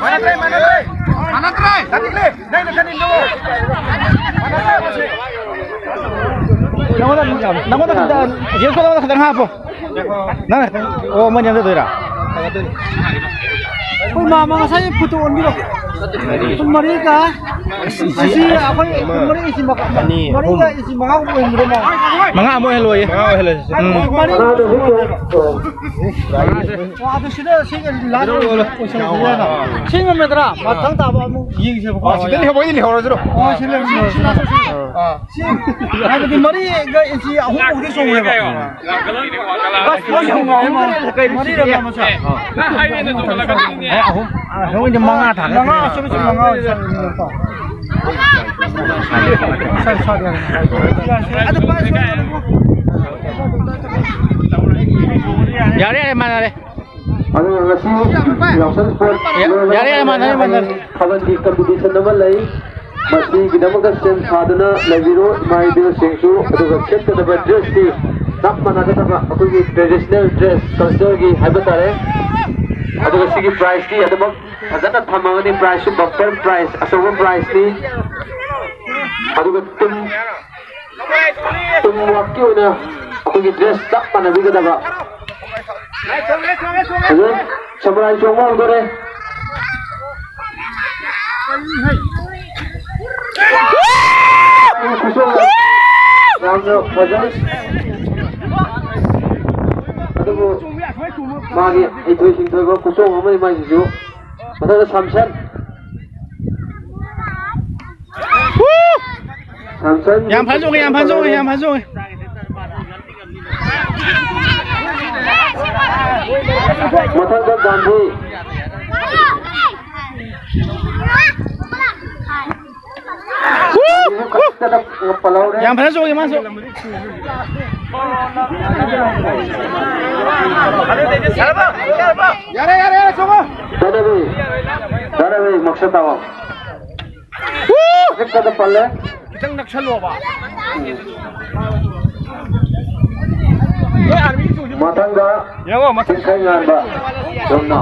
ꯃꯥꯟꯅꯗ꯭ꯔꯦ, ꯃꯥꯟꯅꯗ꯭ꯔꯦ꯫ ꯃꯥꯟꯅꯗ꯭ꯔꯦ꯫ ꯅꯪꯅ ꯈꯟꯅꯤꯡꯕ꯫ ꯅꯪꯉꯣꯟꯗ, ꯅꯪꯉꯣꯟꯗ ꯈꯤꯇꯪ, ꯖꯦꯝꯁ, ꯅꯪꯉꯣꯟꯗ ꯈꯤꯇꯪ ꯍꯥꯞꯄꯣ꯫ ꯅꯪ, ꯑꯣ, ꯃꯣꯏ ꯅꯦꯝꯊꯗꯣꯏꯔꯥ? ꯑꯩꯈꯣꯏ ꯃꯥꯃ ꯉꯁꯥꯏ ꯐꯣꯇꯣ ꯑꯣꯟꯕꯤꯔꯣ꯫ ꯄꯨꯡ ꯃꯔꯤꯒ, ꯑꯁꯤ ꯑꯩꯈꯣꯏ ꯄꯨꯡ ꯃꯔꯤ ꯏꯟꯆꯤ ꯃꯉꯥ, ꯑꯅꯤ, ꯑꯍꯨꯝ꯫ ꯃꯔꯤꯒ ꯏꯟꯆꯤ ꯃꯉꯥ ꯑꯣꯏꯍꯟꯕꯤꯔꯣ ꯃꯥ꯫ ꯃꯉꯥ ꯑꯃ ꯑꯣꯏꯍꯜꯂꯣꯏꯌꯦ꯫ ꯃꯉꯥ ꯑꯣꯏꯍꯜꯂꯁꯤ꯫ ꯎꯝ꯫ ꯃꯔꯤ꯫ ꯑꯣ, ꯑꯗꯨ ꯁꯤꯗ ꯁꯤꯒ ꯂꯥꯟ ꯑꯣꯏꯁꯜꯂꯁꯤ꯫ ꯁꯤ ꯉꯝꯃꯦꯗ꯭ꯔꯥ? ꯃꯊꯪ ꯇꯥꯕ ꯑꯃꯨꯛ ꯌꯦꯡꯁꯦꯕꯀꯣ꯫ ꯑꯣ, ꯁꯤꯗ ꯂꯩꯍꯧꯕꯩꯗꯤ ꯂꯩꯍꯧꯔꯁꯤꯔꯣ? ꯑꯣ, ꯁꯤ ꯂꯩꯍꯧꯔꯁꯤ꯫ ꯑꯥ꯫ ꯁꯤ ꯍꯥꯏꯕꯗꯤ ꯃꯔꯤꯒ ꯏꯟꯆꯤ ꯑꯍꯨꯝ ꯐꯥꯎꯗꯤ ꯆꯣꯡꯉꯦꯕ꯫ ꯑꯁ, ꯃꯣꯏ ꯌꯥꯝ ꯉꯥꯎꯕ ꯃꯥꯜꯂꯦ꯫ ꯃꯔꯤꯔ ꯃꯥ ꯃꯆꯥ? ꯑꯦ, ꯑꯍꯨꯝ꯫ ꯑꯩꯈꯣꯏꯗꯤ ꯃꯉꯥ ꯊꯥꯒꯠꯈ꯭ꯔꯦ꯫ ꯃꯉꯥ, ꯑꯁꯨꯝ ꯁꯨꯝ ꯃꯉꯥ ꯑꯣꯏꯅ ꯆꯠꯂꯦꯕꯀꯣ꯫ ꯁꯥ-, ꯁꯥ-, ꯌꯥꯔꯦ꯫ ꯑꯗꯨ ꯄꯥꯏ-, ꯌꯥꯔꯦ, ꯌꯥꯔꯦ, ꯃꯥꯟꯅꯔꯦ꯫ ꯑꯗꯨꯒ ꯉꯁꯤ ꯌꯥꯎꯁꯪ ꯁ꯭ꯄꯣꯔꯠ ꯌꯥ-, ꯂꯣꯏꯔꯕ ꯌꯥꯔꯦ, ꯌꯥꯔꯦ, ꯃꯥꯟꯅꯔꯦ, ꯃꯥꯟꯅꯔꯦ꯫ ꯊꯥꯕꯜꯒꯤ ꯀꯝꯄꯤꯇꯤꯁꯟ ꯑꯃ ꯂꯩ꯫ ꯃꯁꯤꯒꯤꯗꯃꯛꯇ ꯁꯦꯝ ꯁꯥꯗꯨꯅ ꯂꯩꯕꯤꯔꯣ ꯏꯃꯥ ꯏꯕꯦꯜꯁꯤꯡꯁꯨ꯫ ꯑꯗꯨꯒ ꯁꯦꯠꯀꯗꯕ ꯗ꯭ꯔꯦꯁꯇꯤ ꯆꯞ ꯃꯥꯟꯅꯒꯗꯕ, ꯑꯩꯈꯣꯏꯒꯤ ꯇ꯭ꯔꯦꯗꯤꯁꯅꯦꯜ ꯗ꯭ꯔꯦꯁ, ꯀꯜꯆꯔꯒꯤ ꯍꯥꯏꯕ ꯇꯥꯔꯦ꯫ ꯑꯗꯨꯒ ꯁꯤꯒꯤ ꯄ꯭ꯔꯥꯏꯖꯇꯤ ꯑꯗꯨꯃꯛ ꯐꯖꯅ ꯊꯝꯃꯒꯅꯤ꯫ ꯄ꯭ꯔꯥꯏꯖꯁꯨ ꯕꯝꯄꯔ ꯄ꯭ꯔꯥꯏꯖ, ꯑꯆꯧꯕ ꯄ꯭ꯔꯥꯏꯖꯅꯤ꯫ ꯑꯗꯨꯒ ꯇꯤꯝ ꯇꯤꯝ ꯋꯥꯔꯛꯀꯤ ꯑꯣꯏꯅ ꯑꯩꯈꯣꯏꯒꯤ ꯗ꯭ꯔꯦꯁ ꯆꯞ ꯃꯥꯟꯅꯕꯤꯒꯗꯕ꯫ ꯍꯧꯖꯤꯛ ꯁꯃꯨꯔꯥꯏ ꯆꯣꯡꯕ ꯍꯧꯗꯣꯔꯦ꯫ ꯈꯨꯆꯣꯡ ꯌꯥꯝꯅ ꯐꯖꯩ꯫ ꯑꯗꯨꯕꯨ ꯃꯥꯒꯤ ꯍꯩꯊꯣꯏ ꯁꯤꯡꯊꯣꯏꯕ ꯈꯨꯆꯣꯡ ꯑꯃꯅꯤ ꯃꯥꯏꯁꯤꯁꯨ꯫ ꯃꯊꯪꯗ ꯁꯥꯝꯁꯟ꯫ ꯁꯥꯝꯁꯟ꯫ ꯌꯥꯝ ꯐꯖꯅ ꯆꯣꯡꯉꯦ, ꯌꯥꯝ ꯐꯖꯅ ꯆꯣꯡꯉꯦ, ꯌꯥꯝ ꯐꯖꯅ ꯆꯣꯡꯉꯦ꯫ ꯃꯊꯪꯗ ꯒꯥꯟꯙꯤ꯫ ꯌꯥꯝ ꯐꯖꯅ ꯆꯣꯡꯉꯦ ꯃꯥꯁꯨ꯫ ꯌꯥꯔꯦ, ꯌꯥꯔꯦ, ꯌꯥꯔꯦ, ꯆꯣꯡꯉꯣ꯫ ꯗꯥ ꯔꯕꯤ, ꯗꯥ ꯔꯕꯤ, ꯃꯛꯁ ꯇꯥꯋꯥ꯫ ꯍꯧꯖꯤꯛꯇꯗ ꯄꯜꯂꯦ꯫ ꯈꯤꯇꯪ ꯅꯛꯁꯜꯂꯣꯕ꯫ ꯃꯊꯪꯗ ꯌꯦꯡꯉꯣ, ꯃꯊꯪ꯫ ꯆꯤꯡꯈꯩ ꯉꯥꯟꯕ ꯁꯣꯝꯅ꯫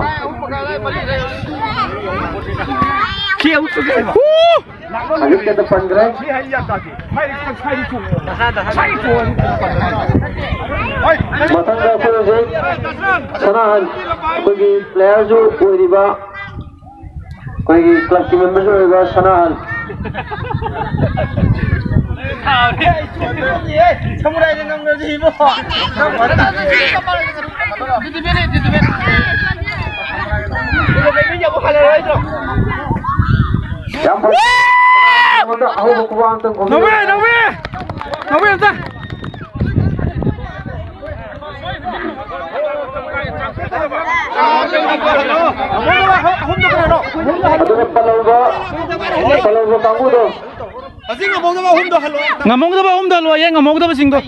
ꯁꯤ ꯑꯃꯨꯛ ꯆꯠꯈ꯭ꯔꯦꯕ꯫ ꯍꯧꯖꯤꯛꯇꯗ ꯄꯟꯈ꯭ꯔꯦ꯫ ꯃꯊꯪꯗ ꯑꯩꯈꯣꯏ ꯍꯧꯖꯤꯛ ꯁꯅꯥꯍꯟ, ꯑꯩꯈꯣꯏꯒꯤ ꯄ꯭ꯂꯦꯌꯔꯁꯨ ꯑꯣꯏꯔꯤꯕ, ꯑꯩꯈꯣꯏꯒꯤ ꯀ꯭ꯂꯕꯀꯤ ꯃꯦꯝꯕꯔꯁꯨ ꯑꯣꯏꯔꯤꯕ ꯁꯅꯥꯍꯟ꯫ ꯁꯃꯨꯔꯥꯏꯗ ꯉꯝꯈ꯭ꯔꯗꯤ ꯏꯕꯣ꯫ ꯌꯥꯝ ꯐꯩ꯫ ꯑꯍꯧꯕ ꯈꯨꯕꯥꯛ ꯑꯝꯇꯪ ꯈꯣꯝꯕꯤꯌꯨ꯫ ꯅꯧꯕꯤ, ꯅꯧꯕꯤ! ꯅꯧꯕꯤ ꯑꯝꯇ! ꯑꯗꯨꯒ ꯄꯜꯍꯧꯕ, ꯄꯜꯍꯧꯕ ꯀꯥꯡꯕꯨꯗꯣ꯫ ꯉꯝꯍꯧꯗꯕ ꯑꯍꯨꯝꯗꯣ ꯍꯜꯂꯣ꯫ ꯉꯝꯍꯧꯗꯕ ꯑꯍꯨꯝꯗꯣ ꯍꯜꯂꯣ, ꯌꯦ, ꯉꯝꯍꯧꯗꯕꯁꯤꯡꯗꯣ꯫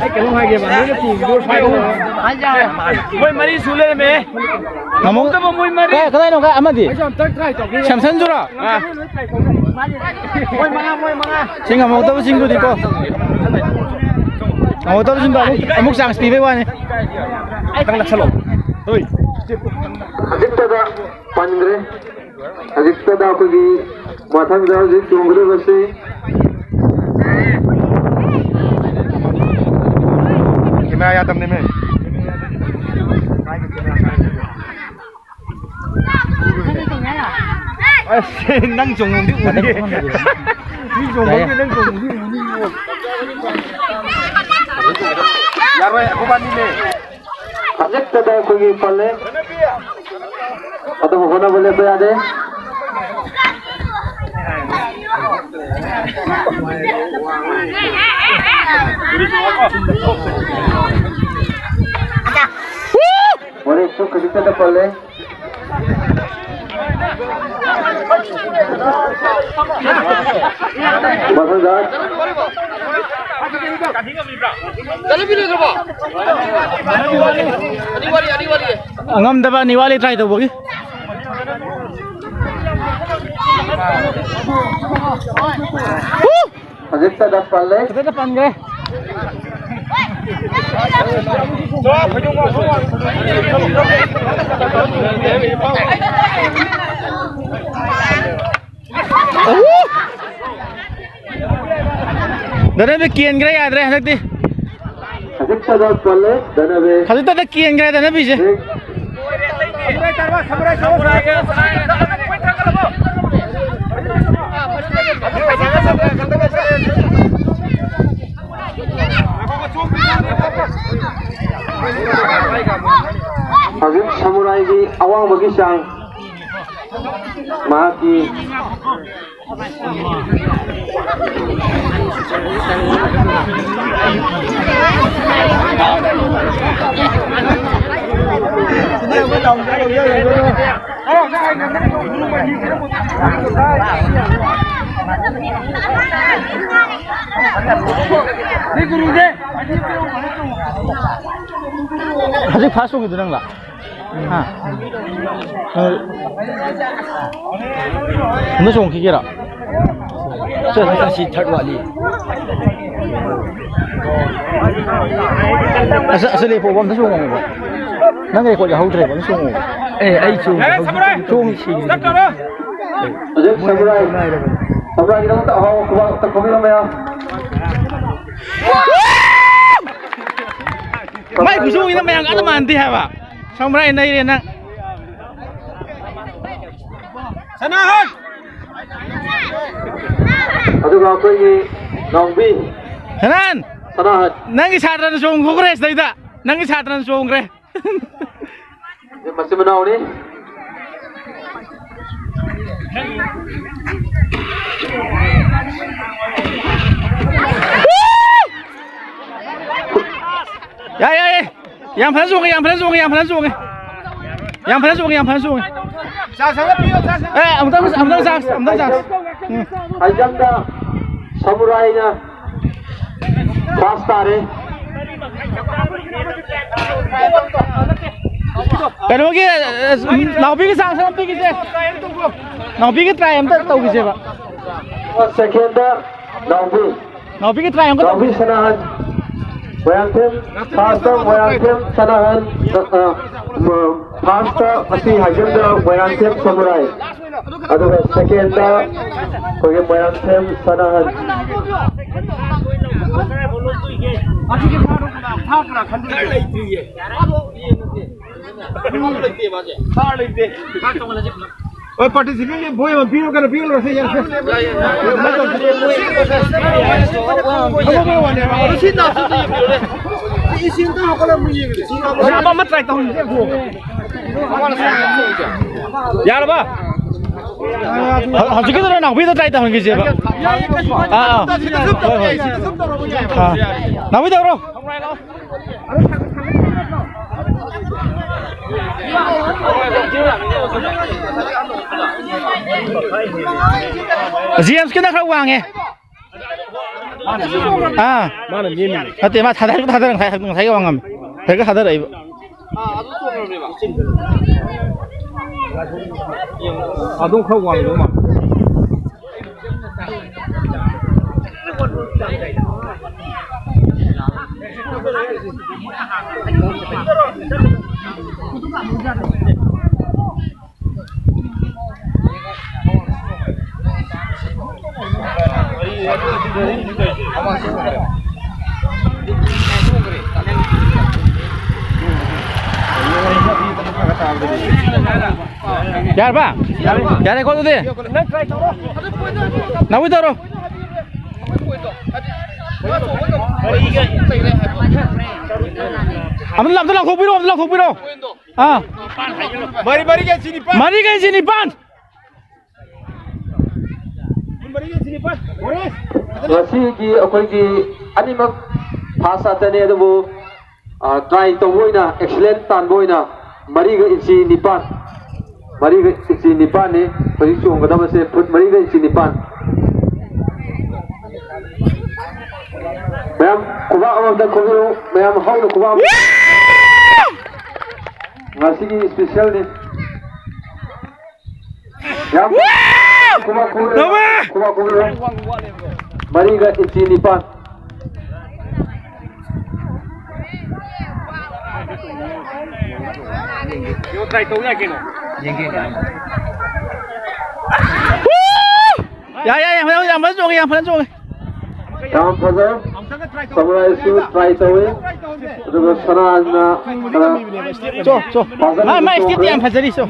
ꯑꯩ ꯀꯩꯅꯣꯝ ꯍꯥꯏꯒꯦꯕ, ꯅꯣꯏꯅ ꯇꯤꯝꯗꯣ ꯁ꯭ꯋꯥꯏꯗ ꯃꯣꯏ ꯃꯔꯤ ꯁꯨ ꯂꯩꯔꯝꯃꯦ꯫ ꯉꯝꯍꯧꯗꯕ ꯃꯣꯏ ꯃꯔꯤ꯫ ꯀꯗꯥꯏ-, ꯀꯗꯥꯏꯅꯣ ꯀꯥꯏ-, ꯑꯃꯗꯤ? ꯁꯦꯝꯁꯟꯁꯨꯔꯣ? ꯑꯥ꯫ ꯃꯣꯏ ꯃꯉꯥ, ꯃꯣꯏ ꯃꯉꯥ꯫ ꯁꯤ ꯉꯝꯍꯧꯗꯕꯁꯤꯡꯗꯨꯗꯤꯀꯣ꯫ ꯉꯝꯍꯧꯗꯕꯁꯤꯡꯗꯣ ꯑꯃꯨꯛ, ꯑꯃꯨꯛ ꯆꯥꯟꯁ ꯄꯤꯕꯩ ꯋꯥꯅꯤ꯫ ꯈꯤꯇꯪ ꯅꯛꯁꯜꯂꯣ꯫ ꯍꯣꯏ꯫ ꯍꯧꯖꯤꯛꯇꯗ ꯄꯟꯈ꯭ꯔꯦ꯫ ꯍꯧꯖꯤꯛꯇꯗ ꯑꯩꯈꯣꯏꯒꯤ ꯃꯊꯪꯗ ꯍꯧꯖꯤꯛ ꯆꯣꯡꯒꯗꯧꯔꯤꯕꯁꯤ ꯀꯦꯃꯦꯔꯥ ꯌꯥꯗꯕꯅꯦꯃꯦ꯫ ꯑꯁ, ꯅꯪ ꯆꯣꯡꯉꯝꯗꯤ ꯎꯅꯤꯌꯦ꯫ ꯃꯤ ꯆꯣꯡꯉꯝꯗꯤ ꯅꯪ ꯆꯣꯡꯉꯝꯗꯤ ꯎꯅꯤꯌꯦ꯫ ꯌꯥꯔꯣꯏ, ꯑꯩꯈꯣꯏꯕꯥꯅꯤꯅꯦ꯫ ꯍꯧꯖꯤꯛꯇꯗ ꯑꯩꯈꯣꯏꯒꯤ ꯄꯜꯂꯦ꯫ ꯑꯗꯨꯕꯨ ꯍꯣꯠꯅꯕ ꯂꯦꯞꯄ ꯌꯥꯗꯦ꯫ ꯍꯣꯔꯦꯟꯁꯨ ꯈꯖꯤꯛꯇꯗ ꯄꯜꯂꯦ꯫ ꯃꯊꯪꯗ ꯑꯉꯝꯗꯕ ꯑꯅꯤ ꯋꯥꯠꯂꯤ try ꯇꯧꯕꯒꯤ꯫ ꯍꯧꯖꯤꯛꯇꯗ ꯄꯜꯂꯦ꯫ ꯐꯖꯅ ꯄꯟꯈ꯭ꯔꯦ꯫ ꯙꯅꯕꯤ ꯀꯦꯟꯈ꯭ꯔꯦ, ꯌꯥꯗ꯭ꯔꯦ ꯍꯟꯗꯛꯇꯤ꯫ ꯍꯧꯖꯤꯛꯇꯗ ꯄꯜꯂꯦ ꯙꯅꯕꯤ꯫ ꯍꯧꯖꯤꯛꯇꯗ ꯀꯦꯟꯈ꯭ꯔꯦ ꯙꯅꯕꯤꯁꯦ꯫ ꯍꯧꯖꯤꯛ ꯁꯃꯨꯔꯥꯏꯒꯤ ꯑꯋꯥꯡꯕꯒꯤ ꯆꯥꯡ ꯃꯍꯥꯛꯀꯤ ꯍꯧꯖꯤꯛ ꯐꯥꯔꯁ ꯆꯣꯡꯉꯤꯗꯣ ꯅꯪꯂꯥ? ꯍꯥ? ꯑꯃ ꯆꯣꯡꯈꯤꯒꯦꯔꯥ? ꯁꯤ ꯊꯥꯔꯠ ꯋꯥꯠꯂꯤ꯫ ꯑꯁ, ꯑꯁ, ꯂꯦꯞꯄꯣꯕ, ꯑꯝꯇ ꯆꯣꯡꯉꯣꯕ꯫ ꯅꯪ ꯔꯦꯀꯣꯔꯗ ꯌꯥꯎꯍꯧꯗ꯭ꯔꯦꯕ, ꯑꯝꯇ ꯆꯣꯡꯉꯣꯕ꯫ ꯑꯦ, ꯑꯩ ꯆꯣꯡ-, ꯆꯣꯡ-, ꯆꯣꯡ-, ꯍꯧꯖꯤꯛ ꯁꯃꯨꯔꯥꯏ, ꯁꯃꯨꯔꯥꯏꯒꯤꯗꯃꯛꯇ ꯑꯍꯥꯎꯕ ꯈꯨꯕꯥꯛ ꯑꯝꯇ ꯈꯨꯕꯤꯔꯣ ꯃꯌꯥꯝ꯫ ꯃꯥꯏ ꯈꯨꯆꯣꯡꯁꯤꯅ ꯃꯌꯥꯝꯒ ꯑꯝꯇ ꯃꯥꯟꯅꯗꯦ ꯍꯥꯏꯕ꯫ ꯁꯃꯨꯔꯥꯏ ꯅꯩꯔꯦ ꯅꯪ꯫ ꯁꯅꯥꯍꯟ! ꯑꯗꯨꯒ ꯑꯩꯈꯣꯏꯒꯤ ꯅꯥꯎꯕꯤ ꯁꯅꯥꯍꯟ꯫ ꯁꯅꯥꯍꯟ꯫ ꯅꯪꯒꯤ ꯁꯥꯇ꯭ꯔꯅ ꯆꯣꯡꯊꯣꯛꯈ꯭ꯔꯦ ꯁꯤꯗꯩꯗ꯫ ꯅꯪꯒꯤ ꯁꯥꯇ꯭ꯔꯅ ꯆꯣꯡꯈ꯭ꯔꯦ꯫ ꯃꯆꯤꯟ ꯃꯅꯥꯎꯅꯤ꯫ ꯌꯥꯏ, ꯌꯥꯏ, ꯌꯥꯏ꯫ ꯌꯥꯝ ꯐꯖꯅ ꯆꯣꯡꯉꯦ, ꯌꯥꯝ ꯐꯖꯅ ꯆꯣꯡꯉꯦ, ꯌꯥꯝ ꯐꯖꯅ ꯆꯣꯡꯉꯦ꯫ ꯌꯥꯝ ꯐꯖꯅ ꯆꯣꯡꯉꯦ, ꯌꯥꯝ ꯐꯖꯅ ꯆꯣꯡꯉꯦ꯫ ꯑꯦ, ꯑꯃꯨꯛꯇꯪ, ꯑꯃꯨꯛꯇꯪ ꯆꯥꯁ, ꯑꯃꯨꯛꯇꯪ ꯆꯥꯁ꯫ ꯎꯝ꯫ ꯍꯥꯏꯖꯝꯗ ꯁꯃꯨꯔꯥꯏꯅ ꯐꯥꯔꯁ ꯇꯥꯔꯦ꯫ ꯀꯩꯅꯣꯒꯤ, ꯑ, ꯅꯥꯎꯕꯤꯒꯤ ꯆꯥꯟꯁ ꯑꯃ ꯄꯤꯈꯤꯁꯦ꯫ ꯅꯥꯎꯕꯤꯒꯤ ꯇ꯭ꯔꯥꯏ ꯑꯝꯇ ꯇꯧꯈꯤꯁꯦꯕ꯫ ꯁꯦꯀꯦꯟꯗ ꯅꯥꯎꯕꯤ꯫ ꯅꯥꯎꯕꯤꯒꯤ ꯇ꯭ꯔꯥꯏ ꯑꯝꯇ ꯇꯧ꯫ ꯅꯥꯎꯕꯤ ꯁꯅꯥꯍꯟ꯫ ꯃꯣꯏꯔꯥꯡꯊꯦꯝ ꯐꯥꯔꯁꯇ ꯃꯣꯏꯔꯥꯡꯊꯦꯝ ꯁꯅꯥꯍꯟ꯫ ꯑ, ꯑ, ꯐꯥꯔꯁꯇ ꯑꯁꯤ ꯍꯥꯏꯖꯝꯗ ꯃꯣꯏꯔꯥꯡꯊꯦꯝ ꯁꯃꯨꯔꯥꯏ꯫ ꯑꯗꯨꯒ ꯁꯦꯀꯦꯟꯗ ꯑꯩꯈꯣꯏꯒꯤ ꯃꯣꯏꯔꯥꯡꯊꯦꯝ ꯁꯅꯥꯍꯟ꯫ ꯍꯣꯏ, ꯄꯥꯔꯇꯤꯁꯤꯄꯦꯟꯒꯤ ꯕꯣꯏ ꯑꯃ ꯄꯤꯔꯣ, ꯀꯩꯅꯣ ꯄꯤꯔꯣ, ꯁꯦ, ꯌꯥꯔꯦ, ꯁꯦ꯫ ꯑꯃ, ꯑꯃ ꯇ꯭ꯔꯥꯏ ꯇꯧꯍꯟꯁꯦ꯫ ꯌꯥꯔꯕ? ꯍꯧ-, ꯍꯧꯖꯤꯛꯀꯤꯗꯨꯅ ꯅꯥꯎꯕꯤꯗ ꯇ꯭ꯔꯥꯏ ꯇꯧꯍꯟꯈꯤꯁꯦꯕ꯫ ꯑꯥ, ꯑꯥ꯫ ꯍꯣꯏ, ꯍꯣꯏ꯫ ꯑꯥ꯫ ꯅꯥꯎꯕꯤ ꯇꯧꯔꯣ꯫ ꯖꯦꯝꯁꯀꯤꯅ ꯈꯔ ꯋꯥꯡꯉꯦ꯫ ꯑꯥ꯫ ꯃꯥꯅ ꯅꯦꯝꯃꯤ꯫ ꯅꯠꯇꯦ, ꯃꯥ ꯊꯥꯗꯔ-, ꯊꯥꯗꯔ-, ꯉꯁꯥꯏ, ꯉꯁꯥꯏꯒ ꯋꯥꯡꯉꯝꯃꯤ꯫ ꯍꯦꯛꯇ ꯊꯥꯗꯔꯛꯏꯕ꯫ ꯑꯗꯨꯝ ꯈꯔ ꯋꯥꯡꯗꯧ ꯃꯥꯜꯂꯦ꯫ ꯌꯥꯔꯕ? ꯌꯥꯔꯦꯀꯣ ꯑꯗꯨꯗꯤ? ꯅꯥꯎꯕꯤ ꯇꯧꯔꯣ꯫ ꯑꯝꯇ, ꯑꯝꯇ ꯂꯥꯎꯊꯣꯛꯄꯤꯔꯣ, ꯑꯝꯇ ꯂꯥꯎꯊꯣꯛꯄꯤꯔꯣ꯫ ꯑꯥ꯫ ꯃꯔꯤ, ꯃꯔꯤꯒ ꯏꯟꯆꯤ ꯅꯤꯄꯥꯟ꯫ ꯃꯔꯤꯒ ꯏꯟꯆꯤ ꯅꯤꯄꯥꯟ꯫ ꯃꯔꯤꯒ ꯏꯟꯆꯤ ꯅꯤꯄꯥꯟ꯫ ꯉꯁꯤꯒꯤ ꯑꯩꯈꯣꯏꯒꯤ ꯑꯅꯤꯃꯛ ꯐꯥꯁ ꯁꯥꯠꯇꯅꯤ, ꯑꯗꯨꯕꯨ, ꯑ, ꯇ꯭ꯔꯥꯏ ꯇꯧꯕ ꯑꯣꯏꯅ, ꯑꯦꯛꯁꯤꯂꯦꯟ ꯇꯥꯟꯕ ꯑꯣꯏꯅ ꯃꯔꯤꯒ ꯏꯟꯆꯤ ꯅꯤꯄꯥꯟ꯫ ꯃꯔꯤꯒ ꯏꯟꯆꯤ ꯅꯤꯄꯥꯟꯅꯤ꯫ ꯍꯧꯖꯤꯛ ꯆꯣꯡꯒꯗꯕꯁꯦ ꯐꯨꯠ ꯃꯔꯤꯒ ꯏꯟꯆꯤ ꯅꯤꯄꯥꯟ꯫ ꯃꯌꯥꯝ ꯈꯨꯕꯥꯛ ꯑꯃꯃꯝꯇ ꯈꯨꯕꯤꯌꯨ꯫ ꯃꯌꯥꯝ ꯍꯧꯅ ꯈꯨꯕꯥꯛ ꯑꯃ꯫ ꯉꯁꯤꯒꯤ ꯏꯁꯄꯤꯁꯦꯜꯅꯤ꯫ ꯌꯥꯝ ꯈꯨꯕꯥꯛ ꯈꯨꯕꯤꯌꯨ꯫ ꯈꯨꯕꯥꯛ ꯈꯨꯕꯤꯌꯨ꯫ ꯃꯔꯤꯒ ꯏꯟꯆꯤ ꯅꯤꯄꯥꯟ꯫ ꯌꯦꯡꯒꯦ꯫ ꯌꯥꯏ, ꯌꯥꯏ, ꯌꯥꯝ ꯐꯖꯅ, ꯌꯥꯝ ꯐꯖꯅ ꯆꯣꯡꯉꯦ, ꯌꯥꯝ ꯐꯖꯅ ꯆꯣꯡꯉꯦ꯫ ꯌꯥꯝ ꯐꯖꯩ꯫ ꯁꯃꯨꯔꯥꯏꯁꯨ try ꯇꯧꯏ꯫ ꯑꯗꯨꯒ ꯁꯅꯥꯅ ꯈꯔ ꯆꯣ, ꯆꯣ꯫ ꯐꯖꯅ ꯃꯥ, ꯃꯥ ꯆꯣꯡꯈ꯭ꯔꯦ꯫ Step ꯌꯥꯝ ꯐꯖꯔꯤ, ꯆꯣ꯫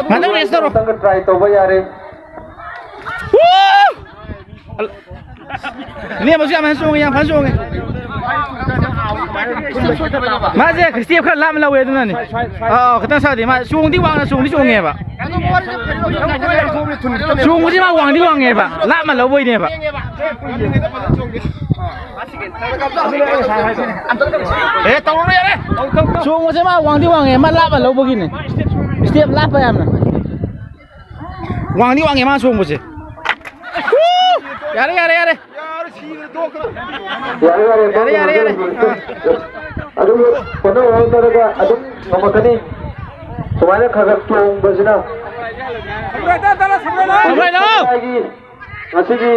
ꯉꯥꯛꯇꯪ rest ꯇꯧꯔꯣ꯫ ꯑꯃꯨꯛꯇꯪꯒ try ꯇꯧꯕ ꯌꯥꯔꯦ꯫ ꯋꯨ! ꯂꯦꯝꯕꯁꯨ ꯌꯥꯝ ꯐꯖꯅ ꯆꯣꯡꯉꯦ, ꯌꯥꯝ ꯐꯖꯅ ꯆꯣꯡꯉꯦ꯫ ꯃꯥꯁꯦ step ꯈꯔ ꯂꯥꯞꯅ ꯂꯧꯋꯦ, ꯑꯗꯨꯅꯅꯦ꯫ ꯑꯥ, ꯈꯤꯇꯪ ꯁꯥꯗꯦ꯫ ꯃꯥ ꯆꯣꯡꯗꯤ ꯋꯥꯡꯅ ꯆꯣꯡꯗꯤ ꯆꯣꯡꯉꯦꯕ꯫ ꯆꯣꯡꯕꯁꯤ ꯃꯥ ꯋꯥꯡꯗꯤ ꯋꯥꯡꯉꯦꯕ, ꯂꯥꯞꯅ ꯂꯧꯕꯩꯅꯦꯕ꯫ ꯑꯦ, ꯇꯧꯔꯨꯅꯨ, ꯌꯥꯔꯦ꯫ ꯆꯣꯡꯕꯁꯦ ꯃꯥ ꯋꯥꯡꯗꯤ ꯋꯥꯡꯉꯦ, ꯃꯥ ꯂꯥꯞꯅ ꯂꯧꯕꯒꯤꯅꯦ꯫ Step ꯂꯥꯞꯄ ꯌꯥꯝꯅ꯫ ꯋꯥꯡꯗꯤ ꯋꯥꯡꯉꯦ ꯃꯥ ꯆꯣꯡꯕꯁꯦ꯫ ꯌꯥꯔꯦ, ꯌꯥꯔꯦ, ꯌꯥꯔꯦ꯫ ꯌꯥꯔꯦ, ꯌꯥꯔꯦ, ꯌꯥꯔꯦ, ꯌꯥꯔꯦ꯫ ꯑꯥ꯫ ꯑꯗꯨꯝ ꯍꯣꯠꯅꯧ, ꯍꯣꯠꯅꯔꯒ ꯑꯗꯨꯝ ꯉꯝꯃꯛꯀꯅꯤ꯫ ꯁꯨꯃꯥꯏꯅ ꯈꯔ ꯈꯔ ꯆꯣꯡꯕꯁꯤꯅ꯫ ꯁꯝꯕ꯭ꯔꯥꯏ ꯂꯥꯎ! ꯉꯁꯤꯒꯤ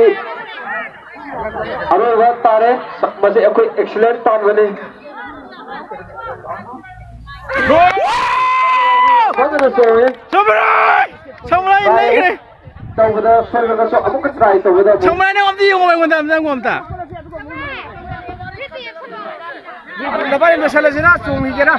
ꯑꯔꯣꯏꯕ ꯇꯥꯔꯦ꯫ ꯃꯁꯤ ꯑꯩꯈꯣꯏ excellent ꯇꯥꯟꯕꯅꯤ꯫ ꯐꯖꯅ ꯆꯣꯡꯉꯦ꯫ ꯁꯝꯕ꯭ꯔꯥꯏ! ꯁꯝꯕ꯭ꯔꯥꯏ ꯂꯩꯈ꯭ꯔꯦ꯫ ꯇꯧꯕꯗ ꯁꯣꯏꯔꯒꯁꯨ ꯑꯃꯨꯛꯀ try ꯇꯧꯒꯗꯕ꯫ ꯁꯝꯕ꯭ꯔꯥꯏ, ꯅꯪ ꯑꯝꯇ ꯌꯦꯡꯉꯣ ꯑꯩꯉꯣꯟꯗ, ꯅꯪ ꯑꯝꯇ꯫ ꯅꯕꯥꯅꯤ ꯂꯣꯏꯁꯜꯂꯁꯤꯔꯥ, ꯆꯣꯡꯈꯤꯒꯦꯔꯥ?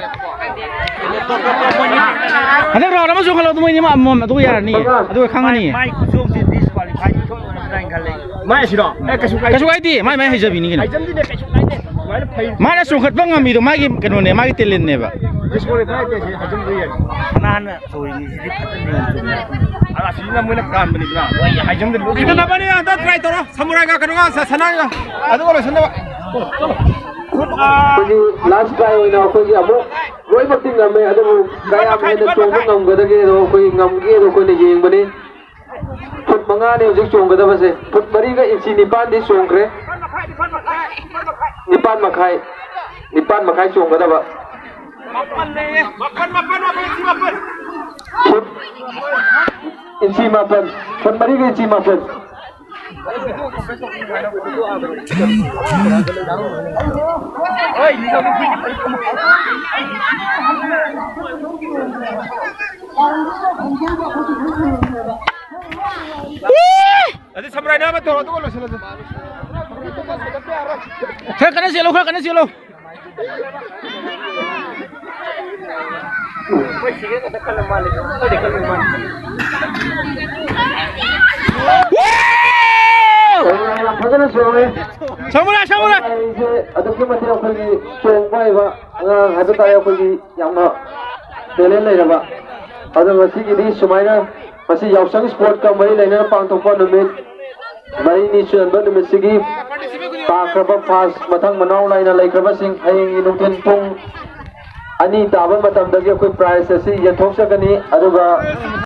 ꯍꯟꯗꯛ round ꯑꯃ ꯆꯣꯡꯍꯜꯂꯣ, ꯑꯗꯨ ꯃꯣꯏꯅꯤ ꯑꯃ ꯑꯃꯃꯝ, ꯑꯗꯨꯒ ꯌꯥꯔꯅꯤꯌꯦ꯫ ꯑꯗꯨꯒ ꯈꯪꯉꯅꯤꯌꯦ꯫ ꯃꯥꯏ ꯈꯨꯆꯣꯡꯁꯦ disqualify ꯁꯣꯏ ꯑꯣꯏꯔꯝꯗ꯭ꯔꯥ ꯍꯥꯏꯅ ꯈꯜꯂꯦ꯫ ꯃꯥꯏꯁꯤꯔꯣ? ꯑꯦ, ꯀꯩꯁꯨ ꯀꯥꯏꯗꯦ꯫ ꯀꯩꯁꯨ ꯀꯥꯏꯗꯦ, ꯃꯥꯏ, ꯃꯥꯏ ꯍꯩꯖꯕꯤꯅꯤ ꯀꯩꯅꯣ꯫ ꯍꯩꯖꯝꯗꯤꯅꯦ, ꯀꯩꯁꯨ ꯀꯥꯏꯗꯦ꯫ ꯑꯗꯨꯃꯥꯏꯅ ꯐꯩ꯫ ꯃꯥꯅ ꯆꯣꯡꯈꯠꯄ ꯉꯝꯃꯤꯗꯣ ꯃꯥꯒꯤ ꯀꯩꯅꯣꯅꯦ, ꯃꯥꯒꯤ talentꯅꯦꯕ꯫ Disqualify ꯇꯧꯁꯦ, ꯍꯩꯖꯝꯗꯣ ꯌꯥꯏ꯫ ꯁꯅꯥꯅ ꯆꯣꯏꯔꯤꯁꯤꯗꯤ ꯐꯖꯅ ꯌꯦꯡꯉꯨ ꯆꯨꯝꯅ꯫ ꯑ, ꯑꯁꯤꯅ ꯃꯣꯏꯅ ꯀꯥꯟꯕꯅꯤꯗꯅ꯫ ꯃꯣꯏ ꯍꯥꯏꯖꯝꯗ ꯂꯣꯏ ꯏꯊꯟꯗꯕꯅꯤ, ꯍꯟꯗꯛ try ꯇꯧꯔꯣ꯫ ꯁꯃꯨꯔꯥꯏꯒ ꯀꯩꯅꯣꯒ, ꯁ-, ꯁꯅꯥꯒ꯫ ꯑꯗꯨꯒ ꯂꯣꯏꯁꯟꯅꯕ꯫ ꯑꯩꯈꯣꯏꯒꯤ last try ꯑꯣꯏꯅ ꯑꯩꯈꯣꯏꯒꯤ ꯑꯃꯨꯛ ꯂꯣꯏꯅꯃꯛꯇꯤ ꯉꯝꯃꯦ, ꯑꯗꯨꯕꯨ ꯀꯌꯥꯝ ꯍꯦꯟꯅ ꯆꯣꯡꯕ ꯉꯝꯒꯗꯒꯦꯗꯣ ꯑꯩꯈꯣꯏ ꯉꯝꯒꯦꯗꯣ ꯑꯩꯈꯣꯏꯅ ꯌꯦꯡꯕꯅꯤ꯫ Foot ꯃꯉꯥꯅꯤ ꯍꯧꯖꯤꯛ ꯆꯣꯡꯒꯗꯕꯁꯦ꯫ Foot ꯃꯔꯤꯒ inch ꯅꯤꯄꯥꯟꯗꯤ ꯆꯣꯡꯈ꯭ꯔꯦ꯫ ꯅꯤꯄꯥꯟ ꯃꯈꯥꯏ꯫ ꯅꯤꯄꯥꯟ ꯃꯈꯥꯏ ꯆꯣꯡꯒꯗꯕ꯫ Foot inch ꯃꯥꯄꯟ꯫ Foot ꯃꯔꯤꯒ inch ꯃꯥꯄꯟ꯫ ꯑꯗꯨ ꯁꯃꯨꯔꯥꯏꯅ ꯑꯃ ꯇꯧꯔꯣ, ꯑꯗꯨꯒ ꯂꯣꯏꯁꯤꯜꯂꯁꯤ꯫ ꯈꯔ ꯀꯟꯅ ꯆꯦꯜꯂꯣ, ꯈꯔ ꯀꯟꯅ ꯆꯦꯜꯂꯣ꯫ ꯌꯥꯝ ꯐꯖꯅ ꯆꯣꯡꯉꯦ꯫ ꯁꯃꯨꯔꯥꯏ, ꯁꯃꯨꯔꯥꯏ꯫ ꯑꯩꯁꯦ ꯑꯗꯨꯛꯀꯤ ꯃꯇꯤꯛ ꯑꯩꯈꯣꯏꯒꯤ ꯆꯣꯡꯕ ꯍꯩꯕ ꯑꯉꯥꯡ ꯍꯥꯏꯕ ꯇꯥꯔꯦ, ꯑꯩꯈꯣꯏꯒꯤ ꯌꯥꯝꯅ ꯇꯦꯂꯦꯟ ꯂꯩꯔꯕ꯫ ꯑꯗꯣ ꯉꯁꯤꯒꯤꯗꯤ ꯁꯨꯃꯥꯏꯅ ꯃꯁꯤ ꯌꯥꯎꯁꯪ ꯁ꯭ꯄꯣꯔꯠꯀ ꯃꯔꯤ ꯂꯩꯅꯅ ꯄꯥꯡꯊꯣꯛꯄ ꯅꯨꯃꯤꯠ ꯃꯔꯤꯅꯤ ꯆꯟꯕ ꯅꯨꯃꯤꯠꯁꯤꯒꯤ ꯇꯥꯈ꯭ꯔꯕ ꯐꯥꯁ ꯃꯊꯪ ꯃꯅꯥꯎ ꯅꯥꯏꯅ ꯂꯩꯈ꯭ꯔꯕꯁꯤꯡ ꯍꯌꯦꯡꯒꯤ ꯅꯨꯡꯊꯤꯜ ꯄꯨꯡ ꯑꯅꯤ ꯇꯥꯕ ꯃꯇꯝꯗꯒꯤ ꯑꯩꯈꯣꯏ ꯄ꯭ꯔꯥꯏꯖ ꯑꯁꯤ ꯌꯦꯟꯊꯣꯛꯆꯒꯅꯤ꯫ ꯑꯗꯨꯒ